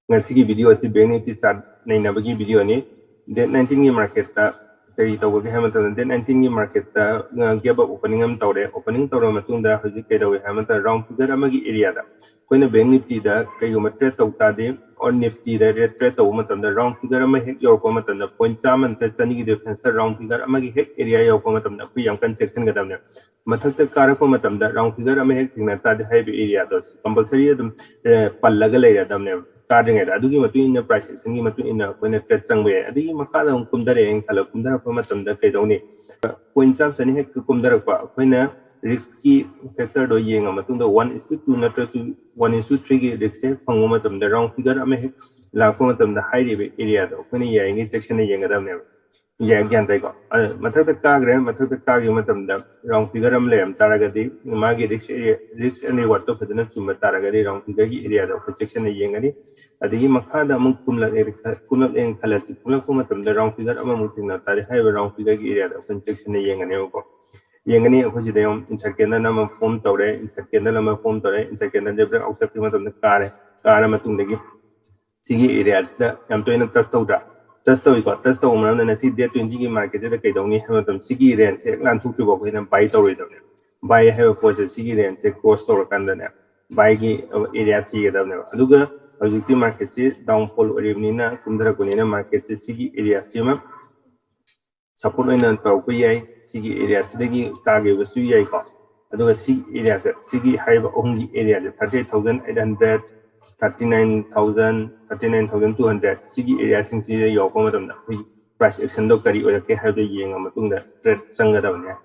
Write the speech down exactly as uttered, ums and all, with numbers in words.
ꯉꯁꯤꯒꯤ video ꯑꯁꯤ Bank Nifty chart ꯅꯩꯅꯕꯒꯤ video ꯅꯤ꯫ Date nineteen ꯒꯤ market ꯇ ꯀꯔꯤ ꯇꯧꯒꯒꯦ ꯍꯥꯏꯕ ꯃꯇꯝꯗ, date nineteen ꯒꯤ market ꯇ gap up opening ꯑꯃ ꯇꯧꯔꯦ꯫ Opening ꯇꯧꯔꯕ ꯃꯇꯨꯡꯗ ꯍꯧꯖꯤꯛ ꯀꯩꯗꯧꯏ ꯍꯥꯏꯕ ꯃꯇꯝꯗ, round figure ꯑꯃꯒꯤ area ꯗ ꯑꯩꯈꯣꯏꯅ Bank Nifty ꯗ ꯀꯩꯒꯨꯝꯕ trade ꯇꯧ ꯇꯥꯔꯗꯤ, or Nifty ꯗ trade ꯇꯧꯕ ꯃꯇꯝꯗ, round figure ꯑꯃ ꯍꯦꯛ ꯌꯧꯔꯛꯄ ꯃꯇꯝꯗ, point ꯆꯥꯝꯃ ꯅꯠꯇ꯭ꯔꯒ ꯆꯅꯤꯒꯤ difference ꯇ round figure ꯑꯃꯒꯤ ꯍꯦꯛ area ꯌꯧꯔꯛꯄ ꯃꯇꯝꯗ ꯑꯩꯈꯣꯏ ꯌꯥꯝ ꯀꯟꯅ ꯆꯦꯛꯁꯤꯟꯒꯗꯕꯅꯦ꯫ ꯃꯊꯛꯇ ꯀꯥꯔꯛꯄ ꯃꯇꯝꯗ round figure ꯑꯃ ꯍꯦꯛ ꯊꯦꯡꯅ ꯇꯥꯔꯗꯤ, ꯍꯥꯏꯔꯤꯕ area ꯗꯣ compulsory ꯑꯗꯨꯝ, ꯑꯦ, ꯄꯜꯂꯒ ꯂꯩꯔꯗꯕꯅꯦꯕ꯫ ꯀꯥꯗ꯭ꯔꯤꯉꯩꯗ ꯑꯗꯨꯒꯤ ꯃꯇꯨꯡ ꯏꯟꯅ price action ꯒꯤ ꯃꯇꯨꯡ ꯏꯟꯅ ꯑꯩꯈꯣꯏꯅ trade ꯆꯪꯕ ꯌꯥꯏ꯫ ꯑꯗꯒꯤ ꯃꯈꯥꯗ ꯑꯃꯨꯛ ꯀꯨꯝꯊꯔꯛꯑꯦꯅ ꯈꯜꯂꯣ, ꯀꯨꯝꯊꯔꯛꯄ ꯃꯇꯝꯗ ꯀꯩꯗꯧꯅꯤ? Point ꯆꯥꯝꯃ ꯆꯅꯤ ꯍꯦꯛ ꯀꯨꯝꯊꯔꯛꯄ, ꯑꯩꯈꯣꯏꯅ risk ꯀꯤ factor ꯗꯣ ꯌꯦꯡꯉ ꯃꯇꯨꯡꯗ, one is to two ꯅꯠꯇ꯭ꯔꯒ two, one is to three ꯒꯤ risk ꯁꯦ ꯍꯦꯛ ꯐꯪꯕ ꯃꯇꯝꯗ, round figure ꯑꯃ ꯍꯦꯛ ꯂꯥꯛꯄ ꯃꯇꯝꯗ, ꯍꯥꯏꯔꯤꯕ area ꯗꯣ ꯑꯩꯈꯣꯏꯅ ꯌꯥꯔꯤꯉꯩ ꯆꯦꯛꯁꯤꯟꯅ ꯌꯦꯡꯒꯗꯕꯅꯦꯕ꯫ ꯌꯥ-, ꯒ꯭ꯌꯥꯟ ꯇꯥꯏꯀꯣ? ꯑ, ꯃꯊꯛꯇ ꯀꯥꯈ꯭ꯔꯦ, ꯃꯊꯛꯇ ꯀꯥꯈꯤꯕ ꯃꯇꯝꯗ round figure ꯑꯃ ꯂꯩꯔꯝ ꯇꯥꯔꯒꯗꯤ, ꯃꯥꯒꯤ risk area, risk and reward ꯇꯣ ꯐꯖꯅ ꯆꯨꯝꯕ ꯇꯥꯔꯒꯗꯤ, round figure ꯒꯤ area ꯗꯣ ꯑꯩꯈꯣꯏ ꯆꯦꯛꯁꯤꯟꯅ ꯌꯦꯡꯒꯅꯤ꯫ ꯑꯗꯒꯤ ꯃꯈꯥꯗ ꯑꯃꯨꯛ ꯀꯨꯝꯂꯛꯑꯦ ꯈ-, ꯀꯨꯝꯂꯛꯑꯦꯅ ꯈꯜꯂꯁꯤ꯫ ꯀꯨꯝꯂꯛꯄ ꯃꯇꯝꯗ round figure ꯑꯃꯃꯨꯛ ꯊꯦꯡꯅ ꯇꯥꯔꯦ꯫ ꯍꯥꯏꯔꯤꯕ round figure ꯒꯤ area ꯗꯣ ꯑꯩꯈꯣꯏꯅ ꯆꯦꯛꯁꯤꯟꯅ ꯌꯦꯡꯒꯅꯦꯕꯀꯣ꯫ ꯌꯦꯡꯒꯅꯤ, ꯑꯩꯈꯣꯏ ꯁꯤꯗ ꯌꯦꯡꯉꯣ, inside candle ꯑꯃ form ꯇꯧꯔꯦ, inside candle ꯑꯃ form ꯇꯧꯔꯦ, inside candle ꯁꯦ breakout ꯆꯠꯈꯤꯕ ꯃꯇꯝꯗ ꯀꯥꯔꯦ, ꯀꯥꯔ ꯃꯇꯨꯡꯗꯒꯤ ꯁꯤꯒꯤ area ꯁꯤꯗ ꯌꯥꯝ ꯇꯣꯏꯅ touch ꯇꯧꯗ꯭ꯔꯥ? Touch ꯇꯧꯏꯀꯣ꯫ Touch ꯇꯧꯕ ꯃꯔꯝꯅ ꯉꯁꯤ date twenty ꯒꯤ market ꯁꯤꯗ ꯀꯩꯗꯧꯅꯤ ꯍꯥꯏꯕ ꯃꯇꯝꯗ, ꯁꯤꯒꯤ range ꯁꯦ ꯍꯦꯛ ꯂꯥꯟꯊꯣꯛꯇ꯭ꯔꯤꯐꯥꯎ ꯑꯩꯈꯣꯏꯅ buy ꯇꯧꯔꯣꯏꯗꯕꯅꯦ꯫ Buy ꯍꯥꯏꯕ ꯄꯣꯠꯁꯦ ꯁꯤꯒꯤ range ꯁꯦ cross ꯇꯧꯔꯀꯥꯟꯗꯅꯦ, buy ꯒꯤ area ꯊꯤꯒꯗꯕꯅꯦꯕ꯫ ꯑꯗꯨꯒ ꯍꯧꯖꯤꯛꯇꯤ market ꯁꯤ downfall ꯑꯣꯏꯔꯤꯕꯅꯤꯅ, ꯀꯨꯝꯊꯔꯛꯄꯅꯤꯅ, market ꯁꯦ ꯁꯤꯒꯤ area ꯁꯤꯃ support ꯑꯣꯏꯅ ꯇꯧꯔꯛꯄ ꯌꯥꯏ꯫ ꯁꯤꯒꯤ area ꯁꯤꯗꯒꯤ ꯀꯥꯈꯤꯕꯁꯨ ꯌꯥꯏꯀꯣ꯫ ꯑꯗꯨꯒ ꯁꯤ area ꯁꯦ, ꯁꯤꯒꯤ ꯍꯥꯏꯔꯤꯕ ꯑꯍꯨꯝꯒꯤ area ꯁꯦ, thirty eight thousand eight hundred, thirty nine thousand, thirty nine thousand two hundred, ꯁꯤꯒꯤ area ꯁꯤꯡꯁꯤꯗ ꯌꯧꯔꯛꯄ ꯃꯇꯝꯗ ꯑꯩꯈꯣꯏꯒꯤ price action ꯗꯣ ꯀꯔꯤ ꯑꯣꯏꯔꯛꯀꯦ ꯍꯥꯏꯕꯗꯣ ꯌꯦꯡꯉ ꯃꯇꯨꯡꯗ trade ꯆꯪꯒꯗꯕꯅꯦ꯫